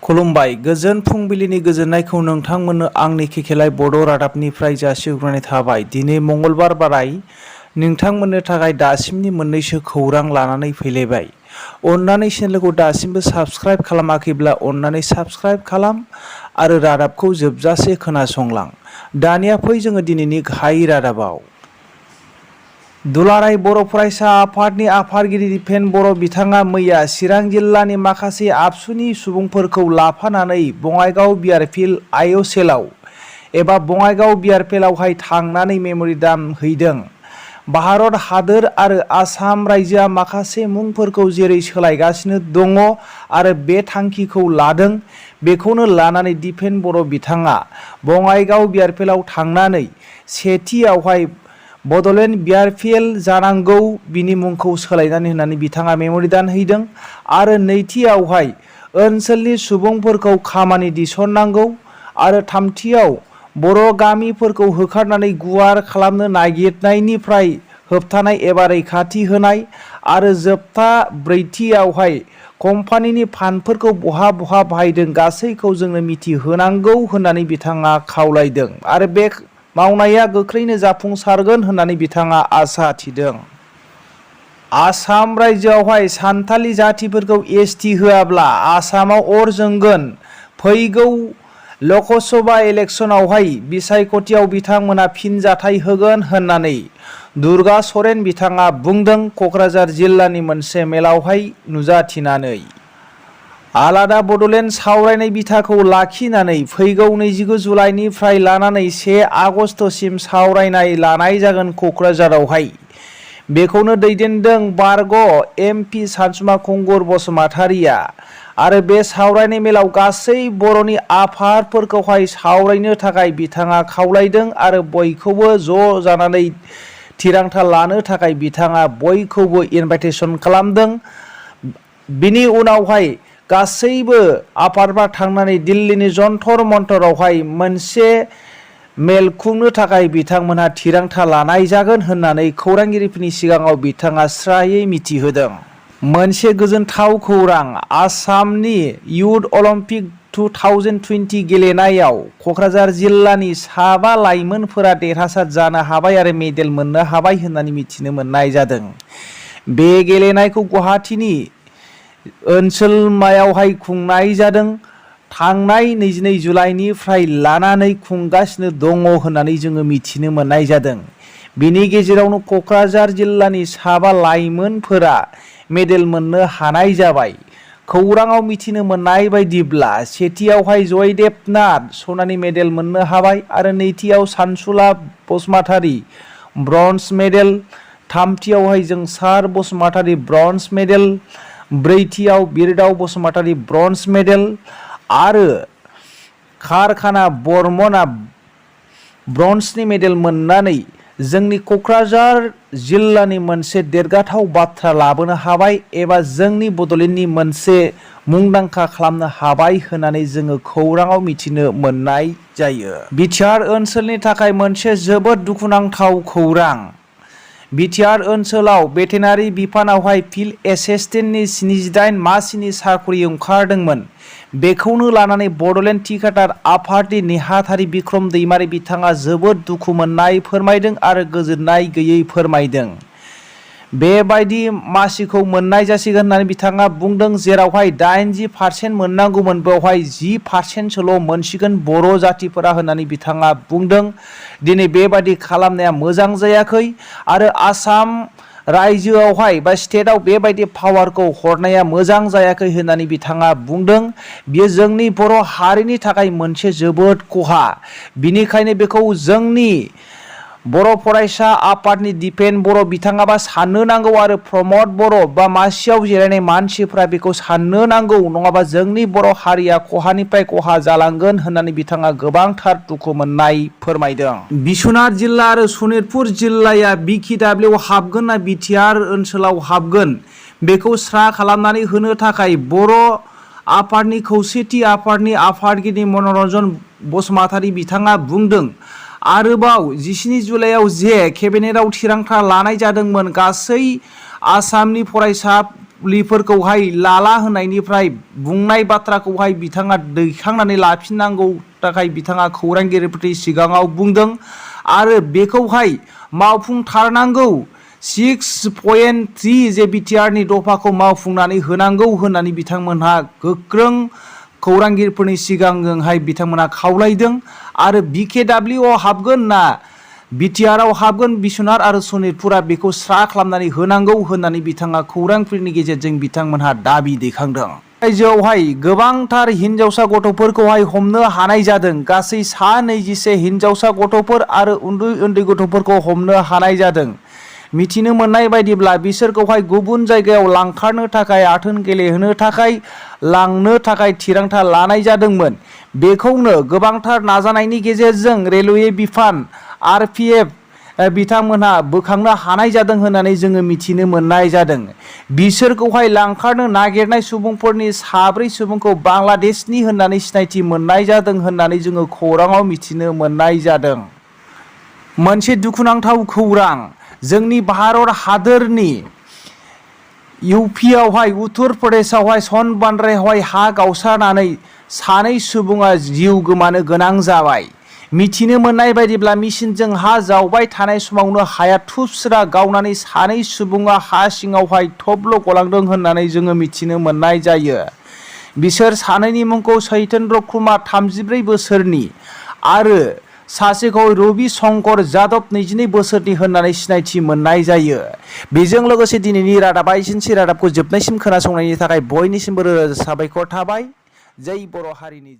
खुलुमबाय गोजोन फुंबिलिनि गोजोननायखौ नोंथांमोननो आंनि केकेलाय बड' रादाबनिफ्राय जासिहरनाय थाबाय। दिनै मंगलबार बाराय नोंथांमोननो थाखाय दासिमनि मोननैसो खौरां लानानै फैलायबाय। अन्नानै चेनेलखौ दासिमबो साबस्क्राइब खालामाखैब्ला अन्नानै साबस्क्राइब खालाम आरो रादाबखौ जोबजासे खोनासंलां। दानिया फै जोङो दिनैनि गाहाय रादाबाव। दुलाराय बर' फरायसा आफादनि आफादगिरि दिपेन बर' बिथाङा मैया चिरां जिल्लानि माखासे आबसुनि सुबुंफोरखौ लाफानानै बङाइगाव बियार फिल्ड आइअसेलाव एबा बङाइगाव बियार फिल्डआवहाय थांनानै मेम'रेन्डाम हैदों। भारत हादोर आरो आसाम रायजोआ माखासे मुंफोरखौ जेरै सोलायगासिनो दङ आरो बे थांखिखौ लादों, बेखौनो लानानै दिपेन बर' बिथाङा बङाइगाव बियार फिल्डआव थांनानै सेथियावहाय बड'लेण्ड बियार फिल्ड जानांगौ बिनि मुंखौ सोलायनानै होननानै बिथाङा मेम'रेन्डाम हैदों आरो नैथियावहाय ओनसोलनि सुबुंफोरखौ खामानि थिसननांगौ आरो थामथियाव बर' गामिफोरखौ होखारनानै गुवार खालामनो नागिरनायनिफ्राय होबथानाय एबा रैखाथि होनाय आरो जोबथा ब्रैथियावहाय कम्पानिनि फान्डफोरखौ बहा बहा बाहायदों गासैखौ जोंनो मिथिहोनांगौ होननानै बिथाङा खावलायदों आरो बे मावनाया गोख्रैनो जाफुंसारगोन होननानै बिथाङा आसा थिदों। आसाम रायजोआवहाय सान्थालि जातिफोरखौ एसटि होआब्ला आसामाव अर जोंगोन। फैगौ लकसभा इलेक्सनावहाय बिसायख'थियाव बिथांमोना फिनजाथाय होगोन होननानै दुर्गा सरेन बिथाङा बुंदों क'क्राझार जिल्लानि मोनसे मेलावहाय नुजाथिनानै। आलादा बड'लेण्ड सावरायनाय बिथाखौ लाखिनानै फैगौ 29 जुलाइनिफ्राय लानानै 1 आगस्तसिम सावरायनाय लानाय जागोन क'क्राझारावहाय। बेखौनो दैदेनदों बारग' एमपि सानसुमा खुंगुर बसुमतारिया आरो बे सावरायनाय मेलाव गासै बर'नि आफादफोरखौहाय सावरायनो थाखाय बिथाङा खावलायदों आरो बयखौबो ज' जानानै थिरांथा लानो थाखाय बिथाङा बयखौबो इनभाइटेसन खालामदों। बिनि उनावहाय गासैबो आफादफ्रा थांनानै दिल्लीनि जन्तर मन्तरावहाय मोनसे मेल खुंनो थाखाय बिथांमोनहा थिरांथा लानाय जागोन होननानै खौरांगिरिफोरनि सिगाङाव बिथाङा स्रायै मिथिहोदों। मोनसे गोजोनथाव खौरां, आसामनि इयुथ अलिम्पिक 2020 गेलेनायाव क'क्राझार जिल्लानि 7 लाइमोनफोरा देरहासार जानो हाबाय आरो मेडेल मोननो हाबाय होननानै मिथिनो मोननाय जादों। बे गेलेनायखौ गुवाहाटीनि ओनसोलमायावहाय खुंनाय जादों। थांनाय 22 जुलाइनिफ्राय लानानै खुंगासिनो दङ होननानै जोङो मिथिनो मोननाय जादों। बिनि गेजेरावनो क'क्राझार जिल्लानि 7 लाइमोनफोरा मेडेल मोननो हानाय जाबाय। खौराङाव मिथिनो मोननाय बायदिब्ला सेथियावहाय जयदेब नाथ सनानि मेडेल मोननो हाबाय आरो नैथियाव सानसुला बसुमतारि ब्रन्ज मेडेल, थामथियावहाय जोंसार बसुमतारि ब्रन्ज मेडेल, ब्रैथियाव बिरदाव बसुमतारि ब्रन्ज मेडेल आरो कारखाना बर्मना ब्रन्जनि मेडेल मोननानै जोंनि क'क्राझार जिल्लानि मोनसे देरगाथाव बाथ्रा लाबोनो हाबाय एबा जोंनि बड'लेण्डनि मोनसे मुंदांखा खालामनो हाबाय होननानै जोङो खौराङाव मिथिनो मोननाय जायो। बिटिआर ओनसोलनि थाखाय मोनसे जोबोद दुखुनांथाव खौरां। बिटिआर ओनसोलाव भेटेनारि बिफानावहाय फिल्ड एसिस्टेन्टनि 78 मासिनि साख्रि ओंखारदोंमोन। बेखौनो लानानै बड'लेण्ड थिखादार आफादनि नेहाथारि बिक्रम दैमारि बिथाङा जोबोद दुखु मोननाय फोरमायदों आरो गोजोननाय गैयै फोरमायदों। बेबायदि मासिखौ मोननाय जासिगोन होननानै बिथाङा बुंदों, जेरावहाय 80% मोननांगौमोन बेवहाय 10%सोल' मोनसिगोन बर' जातिफोरा होननानै बिथाङा बुंदों। दिनै बेबायदि खालामनाया मोजां जायाखै आरो आसाम रायजोआवहाय बा स्टेटआव बेबायदि पावारखौ हरनाया मोजां जायाखै होननानै बिथाङा बुंदों। बियो जोंनि बर' हारिनि थाखाय मोनसे जोबोद खहा। बिनिखायनो बेखौ जोंनि बर' फरायसा आफादनि दिपेन बर' बिथाङाबा साननो नांगौ आरो प्रमद बर' बा मासियाव जिरायनाय मानसिफ्रा बेखौ साननो नांगौ, नङाबा जोंनि बर' हारिया खहानिफ्राय खहा जालांगोन होननानै बिथाङा गोबांथार दुखु मोननाय फोरमायदों। बिश्वनाथ जिल्ला आरो सनितपुर जिल्लाया बिकिडाब्लिउआव हाबगोन ना बिटिआर ओनसोलाव हाबगोन बेखौ स्रा खालामनानै होनो थाखाय बर' आफादनि खौसेथि आफादनि आफादगिरि मनरन्जन बसुमतारि बिथाङा बुंदों। आरोबाव 17 जुलाइआव जे केबिनेटआव थिरांथा लानाय जादोंमोन गासै आसामनि फरायसा लिफोरखौहाय लाला होनायनिफ्राय बुंनाय बाथ्राखौहाय बिथाङा दैखांनानै लाफिननांगौ थाखाय बिथाङा खौरांगिरिफोरनि सिगाङाव बुंदों आरो बेखौहाय मावफुंथारनांगौ 6.3 जे बिटिआरनि दफाखौ मावफुंनानै होनांगौ होननानै बिथांमोनहा गोख्रों खौरांगिरिफोरनि सिगांजोंहाय बिथांमोनहा खावलायदों आरो बिकेडब्लिउआव हाबगोन ना बिटिआरआव हाबगोन बिश्वनाथ आरो सनितपुरा बेखौ स्रा खालामनानै होनांगौ होननानै बिथाङा खौरांफोरनि गेजेरजों बिथांमोनहा दाबि दैखांदों। रायजोआवहाय गोबांथार हिनजावसा गथ'फोरखौहाय हमनो हानाय जादों। गासै 124 हिनजावसा गथ'फोर आरो उन्दै उन्दै गथ'फोरखौ हमनो हानाय जादों। मिथिनो मोननाय बायदिब्ला बिसोरखौहाय गुबुन जायगायाव लांखारनो थाखाय आथोन गेलेहोनो थाखाय लांनो थाखाय थिरांथा लानाय जादोंमोन। बेखौनो गोबांथार नाजानायनि गेजेरजों रेलवे बिफान आरपिएफ बिथांमोनहा बोखांनो हानाय जादों होननानै जोङो मिथिनो मोननाय जादों। बिसोरखौहाय लांखारनो नागिरनाय सुबुंफोरनि 4 सुबुंखौ बांलादेशनि होननानै सिनायथि मोननाय जादों होननानै जोङो खौराङाव मिथिनो मोननाय जादों। मोनसे दुखुनांथाव खौरां, जोंनि भारत हादोरनि इउपिआवहाय उत्तर प्रदेशआवहाय सोनबान्द्रायावहाय हा गावस्रानानै 2 सुबुङा जिउ गोमानो गोनां जाबाय। मिथिनो मोननाय बायदिब्ला मेसिनजों हा जावबाय थानाय समावनो हाया थुबस्रा गावनानै 2 सुबुङा हा सिङावहाय थब्ल' गलांदों होननानै जोङो मिथिनो मोननाय जायो। बिसोर 2नि मुंखौ चैतन्य कुमार 34 बोसोरनि आरो सासेखौ रवि शंकर जादव 22 बोसोरनि होननानै सिनायथि मोननाय जायो। बेजों लोगोसे दिनैनि रादाबा एसेनोसै। रादाबखौ जोबनायसिम खोनासंनायनि थाखाय बयनिसिमबो रोजा रोजा साबायखर थाबाय। जै बर' हारिनि